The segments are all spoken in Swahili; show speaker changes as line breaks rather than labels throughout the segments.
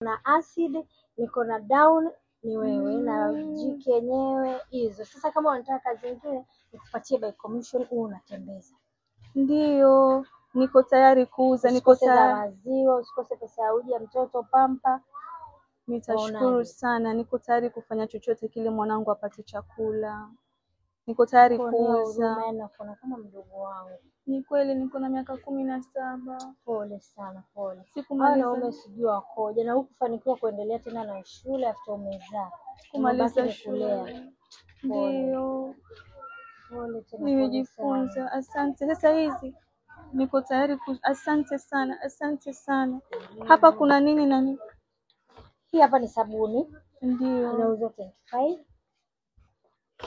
Na acid, niko na down ni wewe na jiki yenyewe hizo. Sasa kama unataka kazi nyingine nikupatie by commission, huu unatembeza.
Ndiyo, niko tayari kuuza, niko
Usikose za
tayari.
maziwa, usikose pesa ya uji ya mtoto pampa.
Nitashukuru
Waonaje?
sana, niko tayari kufanya chochote kile mwanangu apate chakula. Niko tayari
Kuonea huruma,
kuuza.
yani nakuona kama mdogo wangu.
Ni kweli niko na miaka 17.
Pole sana, pole. Hawa
Sikumaliza
wanaume sijui wakoje, na hukufanikiwa kuendelea tena na shule after umezaa, umebaki
kumaliza
ni kulea.
shule.
Pole
Ndiyo,
pole tena, pole sana.
nimejifunza. Asante. Sasa hizi niko tayari asante sana, asante sana. Hapa kuna nini na nini?
Hii hapa ni sabuni
Ndiyo.
inauzwa 25.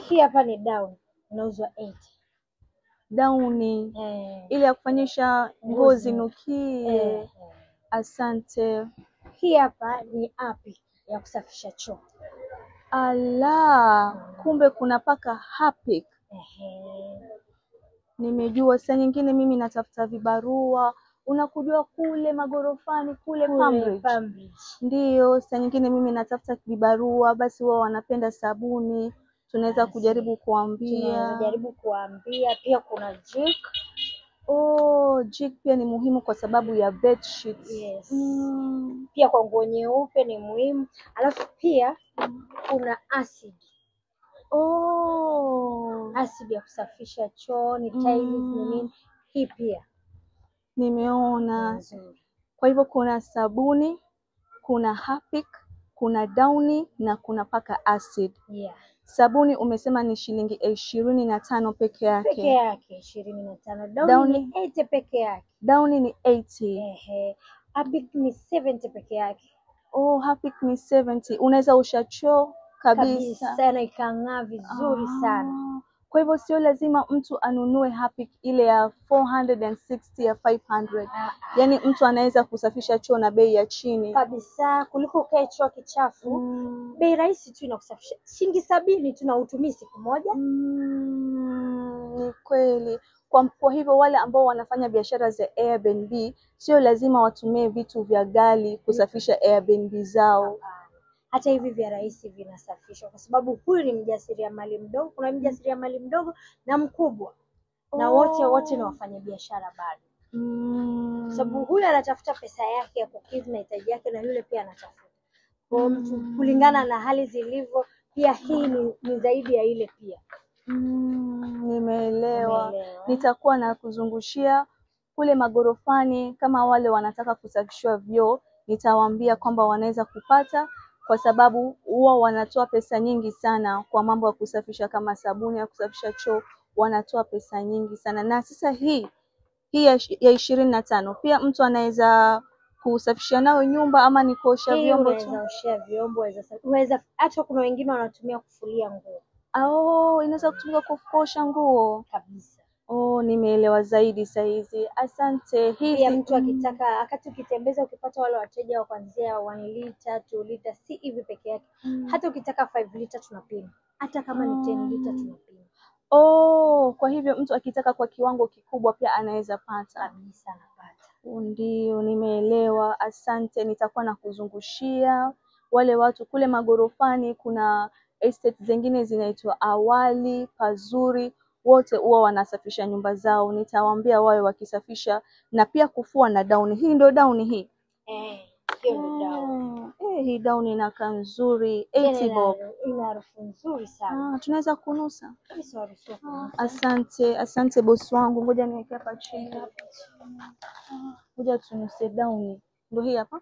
Hii hapa ni down inauzwa 80.
Dauni
Eh,
ile ya kufanyisha ngozi
ngozi
nukie.
eh.
Asante.
Hii hapa ni api ya kusafisha choo.
Ala, kumbe kuna paka Harpic.
Ehe.
Nimejua. Saa nyingine mimi natafuta vibarua, unakujua kule magorofani kule
Kule
Cambridge.
Cambridge.
Ndiyo, saa nyingine mimi natafuta vibarua, basi wao wanapenda sabuni, tunaweza kujaribu
Basi tunaweza
kuambia.
jaribu kuambia pia kuna jik.
Oh, jik pia ni muhimu kwa sababu ya bed sheets.
Yes. Pia kwa nguo nyeupe ni muhimu. Alafu pia kuna acid.
Oh,
Acid ya kusafisha choo, ni tiles ni nini. Hii pia ni
nimeona.
nzuri.
Kwa hivyo kuna sabuni, kuna Harpic, kuna Downy na kuna paka acid.
Yeah.
Sabuni umesema ni shilingi 25 peke
Peke
yake.
yake 25. Downy ni
Downy,
80 peke yake.
Downy ni 80.
Ehe. Harpic ni 70 peke yake.
Oh, Harpic ni 70. Unaweza osha choo kabisa.
Kabisa na ikang'aa vizuri sana.
Kwa hivyo sio lazima mtu anunue Harpic ile ya 460 ya 500.
Ah,
Yaani mtu anaweza kusafisha choo na bei ya chini.
kabisa kuliko ukae choo kichafu. Bei rahisi tu inakusafisha. Shilingi 70 tu na utumii siku moja.
Ni kweli. Kwa hivyo wale ambao wanafanya biashara za Airbnb sio lazima watumie vitu vya ghali kusafisha Airbnb zao.
Hapana. Hata hivi vya rahisi vinasafishwa kwa sababu huyu ni mjasiriamali mdogo. Kuna mjasiriamali mdogo na mkubwa, na wote wote ni
Oh.
wafanyabiashara bado, kwa sababu huyu anatafuta pesa yake ya kukidhi mahitaji yake na yule pia anatafuta. Kwa hiyo mtu kulingana na hali zilivyo, pia hii ni zaidi ya ile pia.
Nimeelewa.
Umeelewa?
Nitakuwa na kuzungushia kule magorofani, kama wale wanataka kusafishwa vyoo, nitawaambia kwamba wanaweza kupata, kwa sababu huwa wanatoa pesa nyingi sana kwa mambo ya kusafisha, kama sabuni ya kusafisha choo, wanatoa pesa nyingi sana. Na sasa hii ya 25 pia mtu anaweza kusafisha nayo nyumba ama ni kuosha
Hii
vyombo tu.
unaweza oshea vyombo, unaweza hata kuna wengine wanatumia kufulia nguo
Oh, inaweza kutumika kuosha nguo.
kabisa.
Oh, nimeelewa zaidi sahizi. Asante.
Pia
Hizi
mtu akitaka, wakati ukitembeza, ukipata wale wateja wa kuanzia 1 liter, 2 liter, si hivi peke yake. Hata ukitaka 5 liter tunapima, hata kama ni 10 liter tunapima
Oh, kwa hivyo mtu akitaka kwa kiwango kikubwa pia anaweza pata.
kabisa, anapata.
Ndio, nimeelewa. Asante, nitakuwa na kuzungushia wale watu kule magorofani. Kuna estate zingine zinaitwa Awali, Pazuri, wote huwa wanasafisha nyumba zao. Nitawaambia wawe wakisafisha na pia kufua na Downy. Hii ndio Downy hii.
Eh, hiyo ndio dawa.
Hii Downy inakaa nzuri,
Tena
80 bob.
ina harufu nzuri sana.
Tunaweza kunusa.
Kabisa waruhusiwa kunusa.
Asante, asante bosi wangu. Ngoja niweke hapa chini. Ngoja tunuse Downy. Ndio hii hapa.